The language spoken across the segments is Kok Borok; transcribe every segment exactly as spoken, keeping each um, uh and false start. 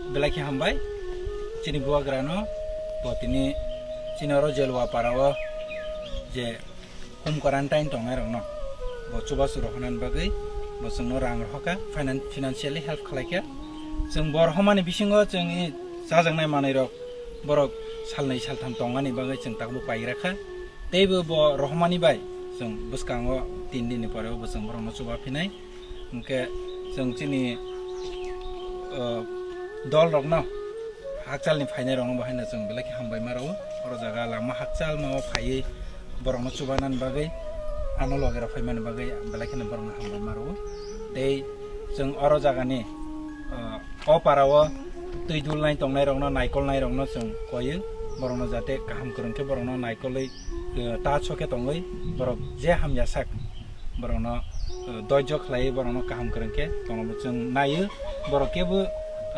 Belai khe hambai chini bubagrano, bo tini chini oro Jelwa para o je home quarantine tongnai rokno bo chubachu rohornani bagwi bo chwngno rang rohorkha, finan-, financially help khlaikha. Chwng bo rohormani bisingo chwng i chajaknai manwi rok borok salnwi saltham tongmani bagwi chwng tabuk paigrakha. Teibo bo rohormani bai chwng bwskango tin dinni pore bo chwng borokno chuba phinai. Hwnkhe chwng chini, uh, dol rokno, hakchalni phainai rokno bo haino chwng belai khe hambai ma rwo. Oro jaga lama hakchal ma o phaiwi borokno chubanani bagwi, ano loge rok phaimani bagwi belai kheno borokno hambai ma rwo. Tei chwng oro jagani, uh, o para o twi dulnai tongnai rokno, naikolnai rokno chwng koiwi, borokno jate kaham kwrwng khe borokno naikolwi, uh, ta chokhe tongwi borok je hamya sak borokno, uh, doijo khlaiwi borokno kaham kwrwng khe tongma chwng naiwi, borok kebo,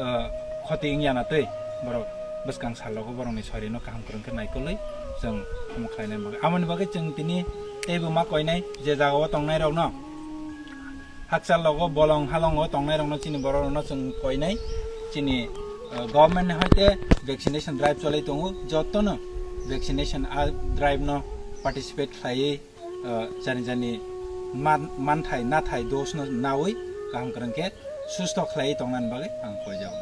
uh, khoti wngya na twi borok bwskang salogo borokni sorino kaham kwrwng khe naikolwi chwng omo khlainai bagwi. Amoni bagwi chwng tini teibo ma koinai je jagao tongnai rokno, hakchal logo bolong halongo tongnai rokno chini borok rokno chwng koinai chini, uh, government ni hoite vaccination drive cholai tongo, jotono vaccination a drive no participate khlaiwi, uh, jani jani man-, manthai nathai dos no nawi kaham kwrwng khe susto khlaiwi tongnani bagwi ang koijago.